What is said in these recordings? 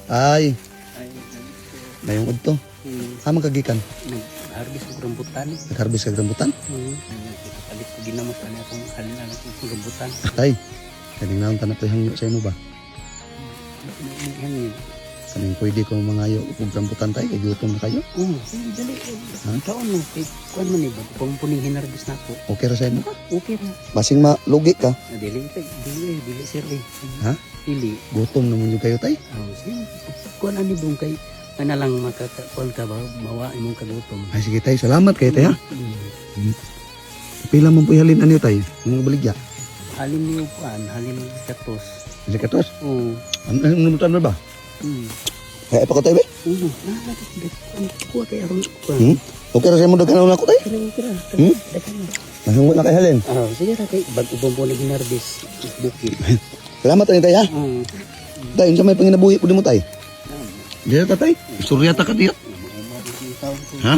Ay, Ay, mayong udto. Amang kagikan. Nag-harvest og rambutan. Nag-harvest kag rambutan. Palit ko ginamos ani akong halin ani akong rambutan. Tay, kaning naon tanak ko hangyo sa imo ba? Hangin. Kaning pwede ko mangayo og rambutan, tay, kay gutom na kayo. Oh, sige, dali. Ha? Taon mo kay kuan man ni ba pampuning hinarvest nako. Okay ra sa imo? Okay ra. Basing malugi ka. Ah, dili dili dili sir eh. Ha? Dili. Gutom naman yung kayo, tay. Oh, sige. Kuan ani dong kay ana lang makakakuan ka ba mawa imong kagutom. Ay sige tay, salamat kay tay ha. Pila man po ihalin ani tay? Imong baligya. Halin niyo kuan, halin gatos. Kasi katos. Oh. Ano ang rambutan ba? Kaya pa ko tay be? Oo, na kuha kay aron kuan. Okay ra sa imo daghan na ako, tay. Kira kira. Daghan na. Nahungo na kay halin. Ah, sige ra kay bag-o pa po nag-harvest bukid. Salamat ani tay ha. Tay, unsa may panginabuhi pud nimo, tay? Diya ta, tay. Istorya ta ka diya. Ha?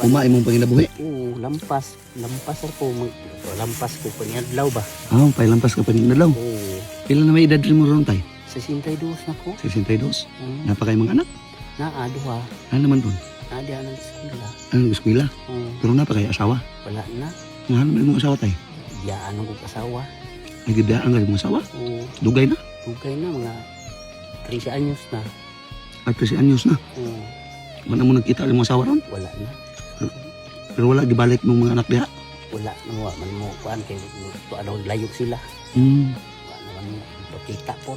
Uma imong panginabuhi. Oo, lampas. Lampas ako. Mag, lampas ko paniadlaw ba? Ah, pailampas ka pa ning adlaw. Oo. Pila na may edad mo ron, tay? 62 na ko. 62. Napakay mga anak. Naa, duha. Ano naman doon? Naa, diha ng eskwela. Ano eskwela? Oo, Pero napakay asawa. wala na. Nga naman imong asawa, tay? Biyaan ang kong asawa. Ay gibiyaan ka imong asawa. Oo, Dugay na. dugay na mga 13 anyos na. At kasi anyos na. Oo, Wala mo nagkita imong asawa ron. wala na. Pero wala gibalik mong mga anak diha. Wala na wa man mo kuan kay ano layo sila. Wa naman mo pakita po.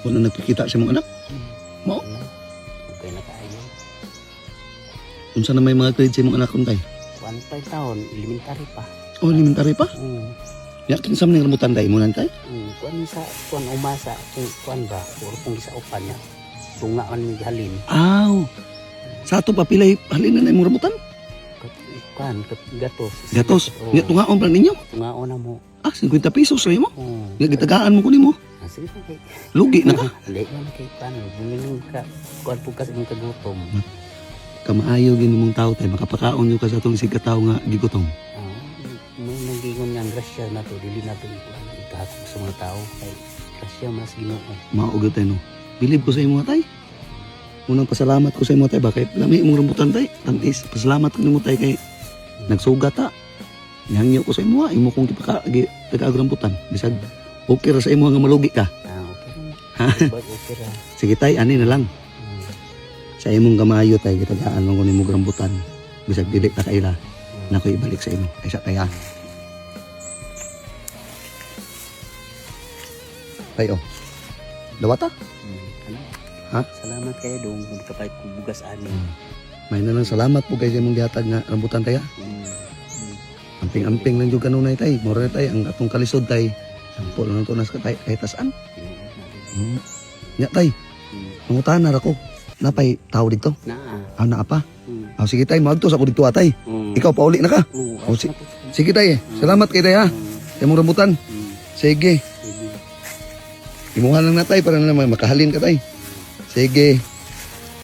Wala nagkikita sa imong anak. Mao? Wala. Okay na kaayo. Unsa na may mga grade sa imong anak ron, tay? Kuan pa yung taon, elementary pa. Oh, elementary pa. Oo. Ya kinsa man ning rambutan, tay, imo nan, tay? Kuan sa kuan umasa kung kuan ba puro kung gisaupan niya. Tunga man mi halin. Aw. Sa ato pa pilay halin na imong rambutan. Kuan gatos. Gatos. Oo. Nya tungaon pa ninyo. Tungaon na mo. Ah, 50 pesos ra imo. Oo. Nga gitagaan mo ko nimo. Ah, sige na kay. Lugi na ka. Dili man kay kuan bumilin ka kuan po kasi imong kagutom. Kamaayo gini mong tao, tay, makapakaon yo ka sa atong sig tao nga gigutom. Ah, may nagingon nga ang grasya na to dili na to ikuan ikahakog sa mga tao kay grasya mas Ginoo. Mao gyud tay no. Bilib ko sa imo tay. Unang pasalamat ko sa imo tay ba kay lami imong rambutan, tay. Tamis. Pasalamat ko nimo tay kay nagsugat ta. Nihangyo ko sa imo ha, imo kong gipaka gi tagaag rambutan. Bisag okay ra sa imo nga malugi ka. Ah, okay Ha? ra. Bag okay ra. Sige tay, ani na lang. Sa imong kamayo tay, gitagaan mo ko nimo rambutan. Bisag dili ta kaila, nako ibalik sa imo. Ay sa tay ha. Tay oh. Dawata? Ano? Ha? Salamat kayo dong kung kapay bugas ani. May na lang salamat po kay sa imong gihatag nga rambutan tay ha. Amping-amping lang jud kanunay tay. Mura na tay ang atong kalisod tay. Sampo lang to nas ka tay kahit tasan. Tinuod na din. Nya tay, mangutana ra ko. Napay tao dito. Naa. Ah, naa pa. Ah, sige tay, maadto sa ko dito ah, tay. Ikaw pauli na ka. Oo, Oh, sige tay, salamat kay tay ha. Sa imong rambutan. Sige. Sige. Imuha lang na tay para na naman makahalin ka tay. Sige.